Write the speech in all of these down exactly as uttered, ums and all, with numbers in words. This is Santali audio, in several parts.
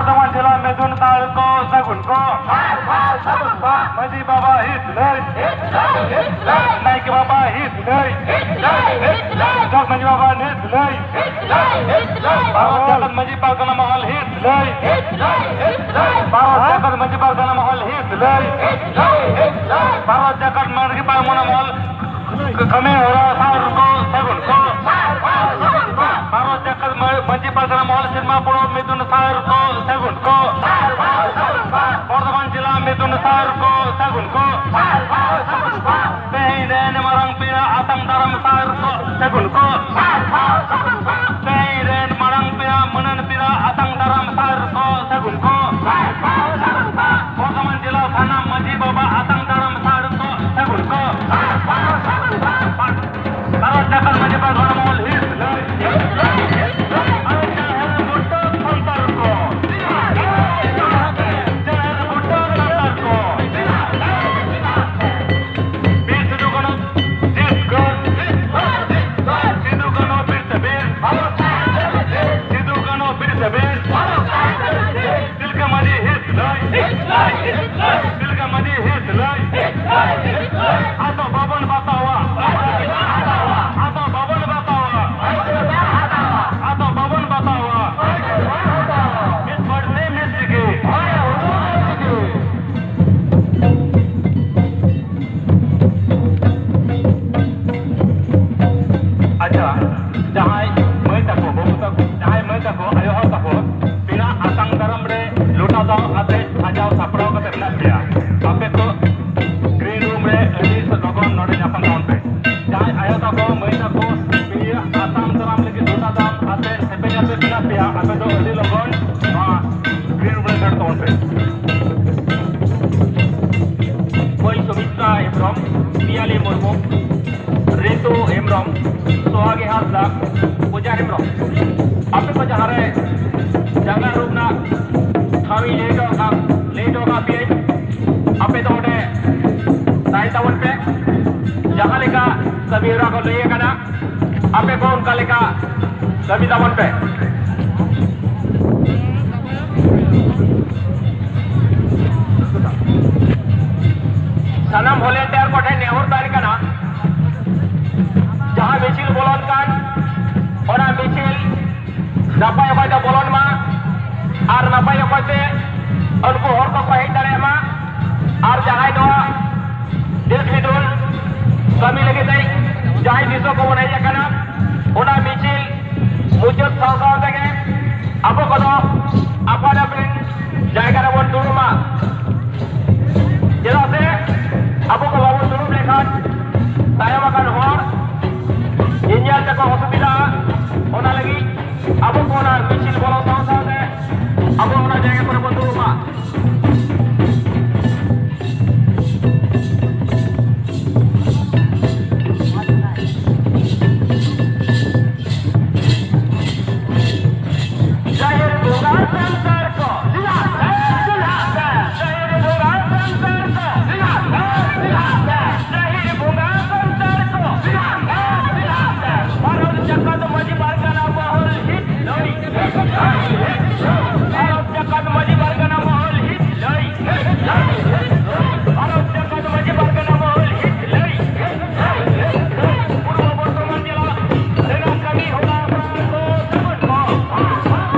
ᱵᱚᱨᱫᱷᱚᱢᱟᱱ ᱡᱮᱞᱟ ᱢᱤᱫᱩᱱ ᱥᱟᱨ ᱠᱚ ᱥᱟᱹᱜᱩᱱ ᱠᱚ᱾ ᱢᱟᱹᱡᱷᱤ ᱵᱟᱵᱟ ᱦᱤᱛ ᱞᱟᱹᱭ᱾ ᱱᱟᱭᱠᱮ ᱵᱟᱵᱟ ᱦᱤᱛ ᱞᱟᱹᱭ᱾ ᱡᱚᱜᱽ ᱢᱟᱹᱡᱷᱤ ᱵᱟᱵᱟ ᱦᱤᱛ ᱞᱟᱹᱭ᱾ ᱵᱷᱟᱨᱚᱛ ᱡᱟᱠᱟᱛ ᱢᱟᱹᱡᱷᱤ ᱯᱟᱨᱜᱟᱱᱟ ᱢᱚᱦᱚᱞ ᱦᱤᱛ ᱞᱟᱹᱭ᱾ ᱵᱷᱟᱨᱚᱛ ᱡᱟᱠᱟᱛ ᱢᱟᱹᱡᱷᱤ ᱯᱟᱨᱜᱟᱱᱟ ᱢᱚᱦᱚᱞ ᱦᱤᱛ ᱞᱟᱹᱭ᱾ ᱵᱷᱟᱨᱚᱛ ᱡᱟᱠᱟᱛ ᱢᱟᱹᱡᱷᱤ ᱯᱟᱨᱜᱟᱱᱟ ᱢᱚᱦᱚᱞ ᱠᱟᱹᱢᱤ ᱦᱚᱨᱟ ᱥᱟᱨ ᱠᱚ ᱥᱟᱹᱜᱩᱱ ᱠᱚ᱾ ᱵᱷᱟᱨᱚᱛ ᱡᱟᱠᱟᱛ ᱢᱟᱹᱡᱷᱤ ᱯᱟᱨᱜᱟᱱᱟ ᱢᱚᱦᱚᱞ ᱥᱮᱨᱢᱟ ᱯᱚᱨᱚᱵᱽ ᱢᱤᱫᱩᱱ ᱥᱟᱨ ᱠᱚ ᱥᱟᱹᱜᱩᱱ ᱠᱚ᱾ ᱵᱚᱨᱫᱷᱚᱢᱟᱱ ᱡᱮᱞᱟ ᱢᱤᱫᱩᱱ ᱥᱟᱨ ᱠᱚ ᱥᱟᱹᱜᱩᱱ ᱠᱚ᱾ ᱛᱮᱦᱮᱧ ᱨᱮᱱ ᱢᱟᱨᱟᱝ ᱯᱮᱲᱟ ᱟᱛᱟᱝ ᱫᱟᱨᱟᱢ ᱥᱟᱨ ᱠᱚ ᱥᱟᱹᱜᱩᱱ ᱠᱚ᱾ ᱛᱮᱦᱮᱧ ᱨᱮᱱ ᱢᱟᱨᱟᱝ ᱯᱮᱲᱟ ᱢᱟᱹᱱᱟᱱ ᱯᱮᱲᱟ ᱟᱛᱟᱝ ᱫᱟᱨᱟᱢ ᱥᱟᱨ ᱠᱚ ᱥᱟᱹᱜᱩᱱ ᱠᱚ᱾ ᱵᱚᱨᱫᱷᱚᱢᱟᱱ ᱡᱮᱞᱟ ᱥᱟᱱᱟᱢ ᱢᱟᱹᱡᱷᱤ ᱵᱟᱵᱟ ᱟᱛᱟᱝ ᱫᱟᱨᱟᱢ ᱥᱟᱨ ᱠᱚ ᱥᱟᱹᱜᱩᱱ ᱠᱚ᱾ ᱵᱷᱟᱨᱚᱛ ᱡᱟᱠᱟᱛ ᱢᱟᱹᱡᱷᱤ ᱯᱟᱨᱜᱟᱱᱟ ᱢᱚᱦᱚᱞ ᱦᱤᱛ ᱞᱟᱹᱭ᱾ ᱟᱨ ᱡᱟᱦᱮᱨ ᱵᱩᱴᱟᱹ ᱥᱟᱱᱛᱟᱲ ᱠᱚ᱾ ᱡᱟᱦᱮᱨ ᱵᱩᱴᱟᱹ ᱥᱟᱱᱛᱟᱲ ᱠᱚ᱾ ᱵᱤᱨ ᱥᱤᱫᱩ ᱠᱟᱹᱱᱦᱩ ᱡᱤᱛᱠᱟᱹᱨ᱾ ᱥᱤᱫᱩ ᱠᱟᱹᱱᱦᱩ ᱵᱤᱨ ᱥᱮ ᱵᱤᱨ᱾ ᱥᱤᱫᱩ ᱠᱟᱹᱱᱦᱩ ᱵᱤᱨ ᱥᱮ ᱵᱤᱨ᱾ ᱛᱤᱞᱠᱟᱹ ᱢᱟᱹᱡᱷᱤ ᱦᱤᱛ ᱞᱟᱹᱭ᱾ ᱛᱤᱞᱠᱟᱹ ᱢᱟᱹᱡᱷᱤ ᱦᱤᱛ ᱞᱟᱹᱭ᱾ ᱟᱫᱚ ᱵᱟᱵᱚᱱ ᱵᱟᱛᱟᱣᱟ᱾ ᱟᱫᱚ ᱵᱟᱵᱚᱱ ᱵᱟᱛᱟᱣᱟ᱾ ᱟᱫᱚ ᱵᱟᱵᱚᱱ ᱵᱟᱛᱟᱣᱟ᱾ ᱢᱤᱫ ᱯᱟᱹᱨᱥᱤ ᱢᱤᱫ ᱪᱤᱠᱤ᱾ ᱟᱪᱪᱷᱟ, ᱡᱟᱦᱟᱸᱭ ᱢᱟᱹᱭ ᱛᱟᱠᱚ, ᱵᱟᱹᱵᱩ ᱛᱟᱠᱚ, ᱡᱟᱦᱟᱸᱭ ᱢᱟᱹᱭ ᱛᱟᱠᱚ, ᱟᱭᱳ ᱦᱚᱲ ᱛᱟᱠᱚ, ᱛᱤᱱᱟᱹᱜ ᱟᱛᱟᱝ ᱫᱟᱨᱟᱢ ᱨᱮ ᱞᱚᱴᱟ ᱫᱟᱜ ᱟᱛᱮ ᱥᱟᱡᱟᱣ ᱥᱟᱯᱲᱟᱣ ᱠᱟᱛᱮ ᱢᱮᱱᱟᱜ ᱯᱮᱭᱟ, ᱟᱯᱮ ᱠᱚ green room ᱨᱮ ᱟᱹᱰᱤ ᱞᱚᱜᱚᱱ ᱱᱚᱰᱮ ᱧᱟᱯᱟᱢ ᱛᱟᱵᱚᱱ ᱯᱮ᱾ ᱡᱟᱦᱟᱸᱭ ᱟᱭᱳ ᱛᱟᱠᱚ, ᱢᱟᱹᱭ ᱛᱟᱠᱚ, ᱯᱮᱭᱟ ᱟᱛᱟᱝ ᱫᱟᱨᱟᱢ ᱞᱟᱹᱜᱤᱫ ᱞᱚᱴᱟ ᱫᱟᱜ ᱟᱛᱮ ᱥᱮᱯᱮᱧ ᱟᱛᱮ ᱢᱮᱱᱟᱜ ᱯᱮᱭᱟ, ᱟᱯᱮ ᱫᱚ ᱟᱹᱰᱤ ᱞᱚᱜᱚᱱ ᱱᱚᱣᱟ green room ᱨᱮ ᱥᱮᱴᱮᱨ ᱛᱟᱵᱚᱱ ᱯᱮ᱾ ᱢᱟᱹᱭ ᱥᱩᱢᱤᱛᱨᱟ ᱦᱮᱢᱵᱨᱚᱢ, ᱯᱤᱭᱟᱞᱤ ᱢᱩᱨᱢᱩ, ᱨᱤᱛᱩ ᱦᱮᱢᱵᱨᱚᱢ, ᱥᱚᱦᱟᱜᱤ ᱦᱟᱸᱥᱫᱟ, ᱯᱩᱡᱟ ᱦᱮᱢᱵᱨᱚᱢ, ᱟᱯᱮ ᱠᱚ ᱡᱟᱦᱟᱸ ᱨᱮ ᱡᱟᱸᱜᱟ ᱟᱹᱨᱩᱵ ᱨᱮᱱᱟᱜ ᱴᱷᱟᱶ ᱤᱧ ᱞᱟᱹᱭ ᱦᱚᱴᱚ ᱠᱟᱜ, ᱞᱟᱹᱭ ᱦᱚᱴᱚ ᱠᱟᱜ ᱯᱮᱭᱟᱹᱧ, ᱟᱯᱮ ᱫᱚ ᱚᱸᱰᱮ ᱛᱟᱦᱮᱸ ᱛᱟᱵᱚᱱ ᱯᱮ᱾ ᱡᱟᱦᱟᱸ ᱞᱮᱠᱟ ᱠᱟᱹᱢᱤ ᱦᱚᱨᱟ ᱠᱚ ᱞᱟᱹᱭ ᱟᱠᱟᱱᱟ, ᱟᱯᱮ ᱠᱚ ᱚᱱᱠᱟ ᱞᱮᱠᱟ ᱠᱟᱹᱢᱤ ᱛᱟᱵᱚᱱ ᱯᱮ᱾ ᱱᱮᱦᱚᱨ ᱛᱟᱦᱮᱱ ᱠᱟᱱᱟ, ᱡᱟᱦᱟᱸ ᱢᱤᱪᱷᱤᱞ ᱵᱚᱞᱚᱱ ᱠᱟᱱ, ᱚᱱᱟ ᱢᱤᱪᱷᱤᱞ ᱱᱟᱯᱟᱭ ᱚᱠᱚᱡ ᱛᱮ ᱵᱚᱞᱚᱱ ᱢᱟ ᱟᱨ ᱱᱟᱯᱟᱭ ᱚᱠᱚᱡ ᱛᱮ ᱩᱱᱠᱩ ᱦᱚᱲ ᱠᱚᱠᱚ ᱦᱮᱡ ᱫᱟᱲᱮᱭᱟᱜ ᱢᱟ᱾ ᱟᱨ ᱡᱟᱦᱟᱸᱭ ᱱᱚᱣᱟ ᱫᱮᱥ ᱵᱤᱫᱮᱥ ᱠᱟᱹᱢᱤ ᱞᱟᱹᱜᱤᱫ ᱛᱮ ᱡᱟᱦᱟᱸᱭ ᱫᱤᱥᱚᱢ ᱠᱚᱵᱚᱱ ᱦᱮᱡ ᱟᱠᱟᱱᱟ, ᱚᱱᱟ ᱢᱤᱪᱷᱤᱞ ᱢᱩᱪᱟᱹᱫ ᱥᱟᱶ ᱥᱟᱶ ᱛᱮᱜᱮ ᱟᱵᱚ ᱠᱚᱫᱚ ᱟᱯᱟᱱ ᱟᱹᱯᱤᱱ ᱡᱟᱭᱜᱟ ᱨᱮᱵᱚᱱ ᱫᱩᱲᱩᱵ ᱢᱟ᱾ ᱪᱮᱫᱟᱜ ᱥᱮ ᱟᱵᱚ ᱠᱚ ᱵᱟᱵᱚᱱ ᱫᱩᱲᱩᱵ ᱞᱮᱠᱷᱟᱱ ᱛᱟᱭᱚᱢ ᱟᱠᱟᱱ ᱦᱚᱲ ᱧᱮᱧᱮᱞ ᱛᱮᱠᱚ ᱚᱥᱩᱵᱤᱫᱷᱟᱜᱼᱟ᱾ ᱚᱱᱟ ᱞᱟᱹᱜᱤᱫ ᱟᱵᱚ ᱠᱚ ᱚᱱᱟ ᱢᱤᱪᱷᱤᱞ ᱵᱚᱞᱚ ᱥᱟᱶ ᱥᱟᱶᱛᱮ ᱟᱵᱚ ᱚᱱᱟ ᱡᱟᱭᱜᱟ ᱠᱚᱨᱮ ᱵᱚᱱ ᱫᱩᱲᱩᱵ ᱢᱟ᱾ ᱡᱟᱦᱮᱨ ᱵᱚᱸᱜᱟ ᱥᱟᱱᱛᱟᱲ ᱠᱚ ᱡᱟᱦᱮᱨ ᱵᱚᱸᱜᱟ ᱥᱟᱱᱛᱟᱲ ᱠᱚ ᱡᱟᱦᱮᱨ ᱵᱚᱸᱜᱟ ᱥᱟᱱᱛᱟᱲ ᱠᱚ ᱵᱷᱟᱨᱚᱛ ᱡᱟᱠᱟᱛ ᱢᱟᱹᱡᱷᱤ ᱯᱟᱨᱜᱟᱱᱟ ᱢᱚᱦᱚᱞ ᱦᱤᱛ ᱞᱟᱹᱭ᱾ ᱵᱷᱟᱨᱚᱛ ᱡᱟᱠᱟᱛ ᱢᱟᱹᱡᱷᱤ ᱯᱟᱨᱜᱟᱱᱟ ᱢᱚᱦᱚᱞ ᱦᱤᱛ ᱞᱟᱹᱭ᱾ ᱵᱷᱟᱨᱚᱛ ᱡᱟᱠᱟᱛ ᱢᱟᱹᱡᱷᱤ ᱯᱟᱨᱜᱟᱱᱟ ᱢᱚᱦᱚᱞ ᱦᱤᱛ ᱞᱟᱹᱭ᱾ ᱯᱩᱨᱵᱚ ᱵᱚᱨᱫᱷᱚᱢᱟᱱ ᱡᱮᱞᱟ ᱨᱮᱱᱟᱜ ᱠᱟᱹᱢᱤ ᱦᱚᱨᱟ ᱠᱚ ᱥᱟᱹᱜᱩᱱ ᱠᱚ᱾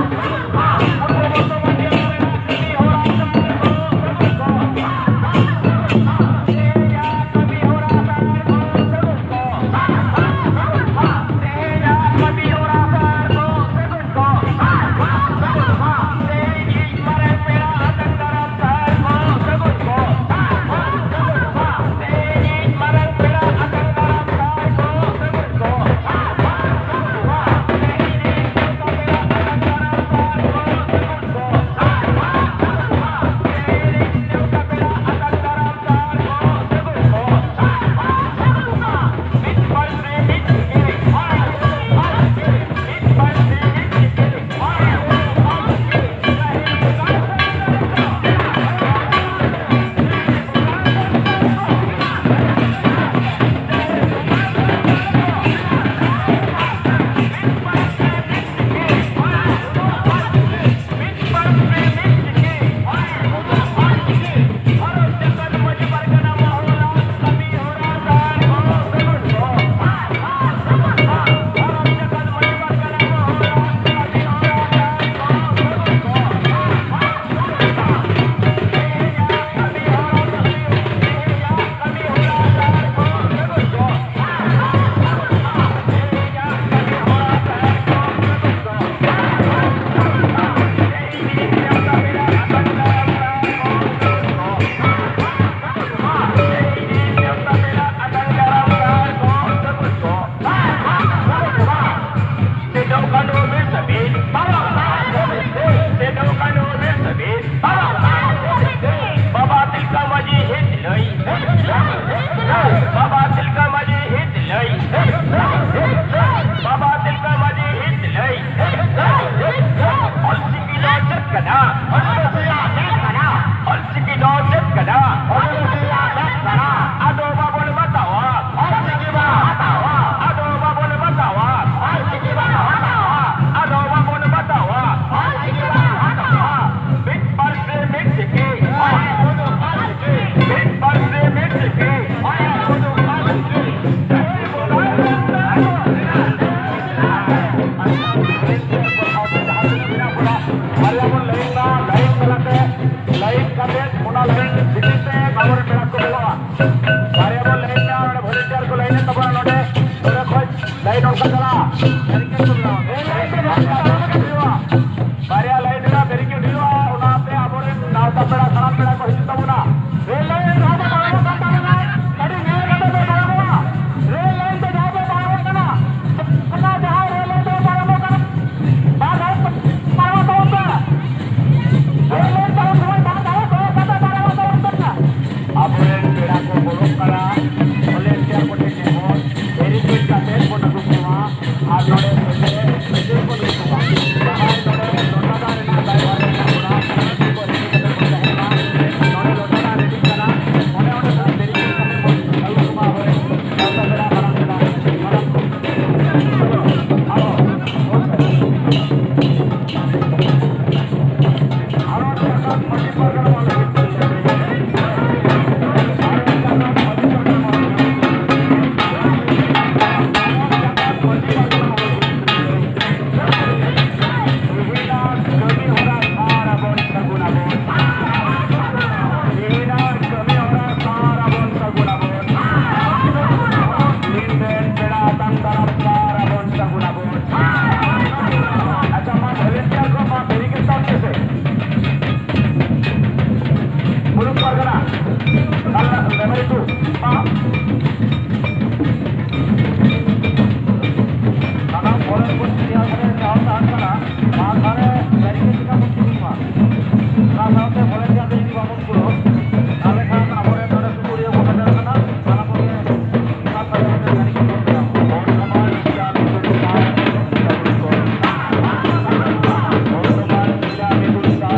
ᱯᱩᱨᱵᱚ ᱵᱚᱨᱫᱷᱚᱢᱟᱱ ᱡᱮᱞᱟ ᱚᱞᱪᱤᱠᱤ ᱫᱚ ᱪᱮᱫ ᱠᱟᱱᱟ? ᱟᱫᱚ ᱵᱟᱵᱚᱱ ᱵᱟᱛᱟᱣᱟ᱾ ᱚᱞᱪᱤᱠᱤ ᱵᱟᱵᱚᱱ ᱵᱟᱛᱟᱣᱟ᱾ ᱟᱫᱚ ᱵᱟᱵᱚᱱ ᱵᱟᱛᱟᱣᱟ᱾ ᱚᱞᱪᱤᱠᱤ ᱵᱟᱵᱚᱱ ᱵᱟᱛᱟᱣᱟ᱾ ᱟᱫᱚ ᱵᱟᱵᱚᱱ ᱵᱟᱛᱟᱣᱟ᱾ ᱚᱞᱪᱤᱠᱤ ᱵᱟᱵᱚᱱ ᱵᱟᱛᱟᱣᱟ᱾ ᱢᱤᱫ ᱯᱟᱹᱨᱥᱤ ᱢᱤᱫ ᱪᱤᱠᱤ᱾ ᱢᱤᱫ ᱯᱟᱹᱨᱥᱤ ᱢᱤᱫ ᱪᱤᱠᱤ᱾ ᱵᱟᱨᱭᱟ ᱵᱚᱱ ᱞᱟᱭᱤᱱ ᱮᱱᱟ, ᱞᱟᱭᱤᱱ ᱛᱟᱞᱟᱛᱮ, ᱞᱟᱭᱤᱱ ᱠᱟᱛᱮ ᱚᱱᱟ ᱞᱟᱭᱤᱱ ᱵᱷᱤᱛᱤᱨ ᱛᱮ ᱟᱵᱚᱨᱮᱱ ᱯᱮᱲᱟ ᱠᱚ ᱵᱚᱞᱚᱜᱼᱟ᱾ ᱵᱟᱨᱭᱟ ᱵᱚᱱ ᱞᱟᱭᱤᱱ ᱮᱱᱟ, ᱱᱚᱰᱮ ᱵᱷᱚᱞᱮᱱᱴᱤᱭᱟᱨ ᱠᱚ ᱞᱟᱭᱤᱱ ᱮᱱ ᱛᱟᱵᱚᱱᱟ, ᱱᱚᱰᱮ, ᱱᱚᱰᱮ ᱠᱷᱚᱡ ᱞᱟᱭᱤᱱ ᱚᱱᱠᱟ ᱪᱟᱞᱟᱜᱼᱟ᱾ ᱨᱮᱞ ᱞᱟᱭᱤᱱ ᱛᱮ ᱡᱟᱦᱟᱸ ᱞᱮᱠᱟ ᱵᱟᱨᱭᱟ ᱞᱟᱭᱤᱱ ᱨᱮᱱᱟᱜ ᱵᱮᱨᱤᱠᱮᱰ ᱦᱩᱭᱩᱜᱼᱟ, ᱚᱱᱟᱛᱮ ᱟᱵᱚᱨᱮᱱ ᱱᱟᱣᱛᱟ ᱯᱮᱲᱟ, ᱥᱟᱱᱟᱢ ᱯᱮᱲᱟ ᱠᱚ ᱦᱤᱡᱩᱜ ᱛᱟᱵᱚᱱᱟ᱾ ᱨᱮᱞ ᱞᱟᱭᱤᱱ ᱨᱮ ᱡᱟᱦᱟᱸ ᱫᱚ ᱯᱟᱨᱚᱢᱚᱜ ᱠᱟᱱ ᱛᱟᱵᱚᱱᱟ, ᱠᱟᱹᱴᱤᱡ ᱧᱮᱞ ᱠᱟᱛᱮ ᱯᱮ ᱯᱟᱨᱚᱢᱚᱜᱼᱟ᱾ ᱨᱮᱞ ᱞᱟᱭᱤᱱ ᱛᱮ ᱡᱟᱦᱟᱸ ᱫᱚ ᱯᱟᱨᱚᱢᱚᱜ ᱠᱟᱱᱟ, ᱚᱱᱟ ᱡᱟᱦᱟᱸ ᱨᱮᱞ ᱞᱟᱭᱤᱱ ᱛᱮ ᱯᱟᱨᱚᱢᱚᱜ ᱠᱟᱱᱟ, ᱵᱟᱨ ᱫᱷᱟᱣ ᱯᱟᱨᱚᱢᱚᱜ ᱛᱟᱵᱚᱱ ᱯᱮ᱾ ᱨᱮᱞ ᱞᱟᱭᱤᱱ ᱯᱟᱨᱚᱢ ᱥᱚᱢᱚᱭ ᱵᱟᱨ ᱫᱷᱟᱣ ᱠᱚᱭᱚᱜ ᱠᱟᱛᱮ ᱯᱟᱨᱚᱢᱚᱜ ᱛᱟᱵᱚᱱ ᱯᱮ᱾ ᱟᱵᱚᱨᱮᱱ ᱯᱮᱲᱟ ᱠᱚ ᱵᱚᱞᱚᱜ ᱠᱟᱱᱟ, ᱵᱷᱚᱞᱮᱱᱴᱤᱭᱟᱨ ᱠᱚ ᱴᱷᱮᱱ ᱠᱷᱚᱱ ᱵᱮᱨᱤᱠᱮᱰ ᱠᱟᱛᱮ ᱵᱚᱱ ᱩᱰᱩᱠ ᱠᱚᱣᱟ᱾ ᱟᱨ ᱱᱚᱰᱮ ᱥᱮᱴᱮᱨ, ᱥᱮᱴᱮᱨ ᱠᱚ ᱞᱟᱹᱭ ᱠᱚᱣᱟ᱾ ᱡᱟᱦᱟᱸᱭ ᱱᱚᱰᱮ ᱞᱚᱴᱟ ᱫᱟᱜ ᱨᱮᱱᱟᱜ ᱫᱟᱭᱵᱷᱟᱨ ᱨᱮ ᱢᱮᱱᱟᱜ ᱵᱚᱱᱟ, ᱥᱟᱱᱟᱢ ᱠᱚ ᱨᱮᱰᱤ ᱠᱟᱛᱮ ᱵᱚᱱ ᱛᱟᱦᱮᱱᱟ᱾ ᱱᱚᱰᱮ ᱞᱚᱴᱟ ᱫᱟᱜ ᱨᱮᱰᱤ ᱠᱟᱱᱟ, ᱚᱱᱮ ᱚᱸᱰᱮ ᱠᱷᱚᱱ ᱵᱮᱨᱤᱠᱮᱰ ᱠᱟᱛᱮ ᱵᱚᱱ ᱟᱹᱜᱩ ᱠᱚᱣᱟ ᱟᱵᱚᱨᱮᱱ ᱱᱟᱣᱛᱟ ᱯᱮᱲᱟ, ᱢᱟᱨᱟᱝ ᱯᱮᱲᱟ, ᱢᱟᱨᱟᱝ ᱠᱚ᱾ ᱪᱚᱞᱚ, ᱟᱵᱚ, ᱦᱳᱭ ᱥᱮ᱾ ᱟᱨᱚ ᱢᱤᱫᱴᱟᱝ ᱢᱟᱹᱡᱷᱤ ᱯᱟᱨᱜᱟᱱᱟ ᱢᱟ ᱞᱟᱹᱜᱤᱫ ᱛᱮ᱾ ᱛᱮᱦᱮᱧᱟᱜ ᱠᱟᱹᱢᱤ ᱦᱚᱨᱟ ᱥᱟᱨ ᱟᱵᱚᱱ ᱥᱟᱹᱜᱩᱱ ᱟᱵᱚᱱ᱾ ᱛᱮᱦᱮᱧᱟᱜ ᱠᱟᱹᱢᱤ ᱦᱚᱨᱟ ᱥᱟᱨ ᱟᱵᱚᱱ ᱥᱟᱹᱜᱩᱱ ᱟᱵᱚᱱ᱾ ᱛᱮᱦᱮᱧ ᱨᱮᱱ ᱯᱮᱲᱟ ᱟᱛᱟᱝ ᱫᱟᱨᱟᱢ ᱥᱟᱨ ᱟᱵᱚᱱ ᱥᱟᱹᱜᱩᱱ ᱟᱵᱚᱱ᱾ ᱟᱪᱪᱷᱟ, ᱢᱟ ᱵᱷᱚᱞᱮᱱᱴᱤᱭᱟᱨ ᱠᱚ ᱢᱟ ᱵᱮᱨᱤᱠᱮᱰ ᱛᱟᱵ ᱯᱮ ᱥᱮ᱾ ᱢᱩᱞᱩᱠ ᱯᱟᱨᱜᱟᱱᱟ, ᱛᱟᱞᱟ ᱞᱮᱵᱮᱞ ᱴᱩ, ᱢᱟ᱾ ᱥᱟᱱᱟᱢ ᱵᱷᱚᱞᱮᱱᱴᱤᱭᱟᱨ ᱠᱚ ᱱᱮᱦᱚᱨ ᱛᱟᱦᱮᱱ ᱠᱟᱱᱟ, ᱢᱟᱲᱟᱝ ᱫᱷᱟᱨᱮ ᱵᱮᱨᱤᱠᱮᱰ ᱞᱮᱠᱟ ᱵᱚᱱ ᱛᱤᱸᱜᱩᱱ ᱢᱟ᱾ ᱚᱱᱟ ᱥᱟᱶᱛᱮ ᱵᱷᱚᱞᱮᱱᱴᱤᱭᱟᱨ ᱠᱚ ᱡᱩᱫᱤ ᱵᱟᱵᱚᱱ ᱯᱩᱨᱟᱹᱣ, ᱛᱟᱦᱚᱞᱮ ᱠᱷᱟᱱ ᱟᱵᱚᱨᱮᱱ ᱱᱚᱰᱮ ᱥᱩᱥᱟᱹᱨᱤᱭᱟᱹ ᱠᱚ ᱥᱮᱴᱮᱨ ᱟᱠᱟᱱᱟ, ᱥᱟᱱᱟᱢ ᱠᱚᱜᱮ ᱥᱟᱨ ᱥᱟᱹᱜᱩᱱ ᱛᱮ ᱵᱮᱨᱤᱠᱮᱰ ᱵᱚᱱ ᱵᱮᱱᱟᱣᱟ᱾ ᱵᱚᱨᱛᱚᱢᱟᱱ ᱡᱮᱞᱟ ᱢᱤᱫᱩᱱ ᱥᱟᱨ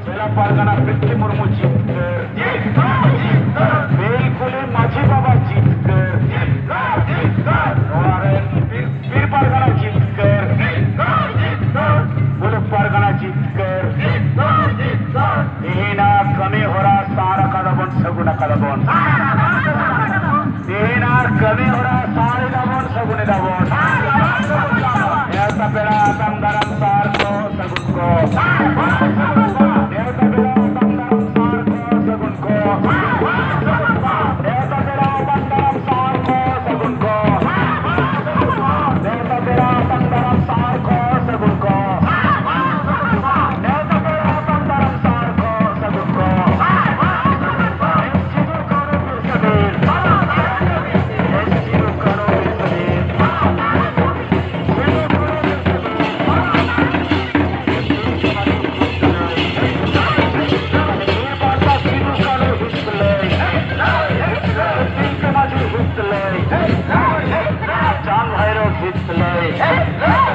ᱡᱮᱞᱟ ᱯᱟᱨᱜᱟᱱᱟ ᱯᱨᱤᱛᱤ ᱢᱩᱨᱢᱩ ᱡᱤᱛᱠᱟᱹᱨ, ᱵᱮᱞᱠᱩᱞᱤ ᱢᱟᱹᱡᱷᱤ ᱵᱟᱵᱟ ᱡᱤᱛᱠᱟᱹᱨ, ᱱᱚᱣᱟ ᱨᱮᱱ ᱯᱤᱨ ᱯᱟᱨᱜᱟᱱᱟ ᱡᱤᱛᱠᱟᱹᱨ, ᱢᱩᱞᱩᱠ ᱯᱟᱨᱜᱟᱱᱟ ᱡᱤᱛᱠᱟᱹᱨ᱾ ᱛᱮᱦᱮᱧᱟᱜ ᱠᱟᱹᱢᱤ ᱦᱚᱨᱟ ᱥᱟᱨ ᱟᱠᱟᱫᱟᱵᱚᱱ, ᱥᱟᱹᱜᱩᱱ ᱟᱠᱟᱫᱟᱵᱚᱱ᱾ ᱛᱮᱦᱮᱧᱟᱜ ᱠᱟᱹᱢᱤ ᱦᱚᱨᱟ ᱥᱟᱨ ᱮᱫᱟᱵᱚᱱ, ᱥᱟᱹᱜᱩᱱ ᱮᱫᱟᱵᱚᱱ᱾ ᱱᱮᱣᱛᱟ ᱯᱮᱲᱟ ᱟᱛᱟᱝ ᱫᱟᱨᱟᱢ ᱥᱟᱨ ᱠᱚ, ᱥᱟᱹᱜᱩᱱ ᱠᱚ᱾ ᱱᱮᱣᱛᱟ ᱯᱮᱲᱟ ᱟᱛᱟᱝ ᱫᱟᱨᱟᱢ ᱥᱟᱨ ᱠᱚ, ᱥᱟᱹᱜᱩᱱ ᱠᱚ᱾ ᱱᱮᱣᱛᱟ ᱯᱮᱲᱟ ᱟᱛᱟᱝ ᱫᱟᱨᱟᱢ ᱥᱟᱨ ᱠᱚ, ᱥᱟᱹᱜᱩᱱ ᱠᱚ᱾ ᱱᱮᱣᱛᱟ ᱯᱮᱲᱟ ᱟᱛᱟᱝ ᱫᱟᱨᱟᱢ ᱥᱟᱨ ᱠᱚ, ᱥᱟᱹᱜᱩᱱ ᱠᱚ᱾ ᱱᱮᱣᱛᱟ ᱯᱮᱲᱟ ᱟᱛᱟᱝ ᱫᱟᱨᱟᱢ ᱥᱟᱨ ᱠᱚ, ᱥᱟᱹᱜᱩᱱ ᱠᱚ᱾ ᱥᱤᱫᱩ ᱠᱟᱹᱱᱦᱩ ᱵᱤᱨᱥᱟ ᱫᱤᱱ᱾ ᱪᱟᱸᱫ ᱵᱷᱟᱭᱨᱚ ᱜᱤᱛ ᱞᱟᱹᱭ᱾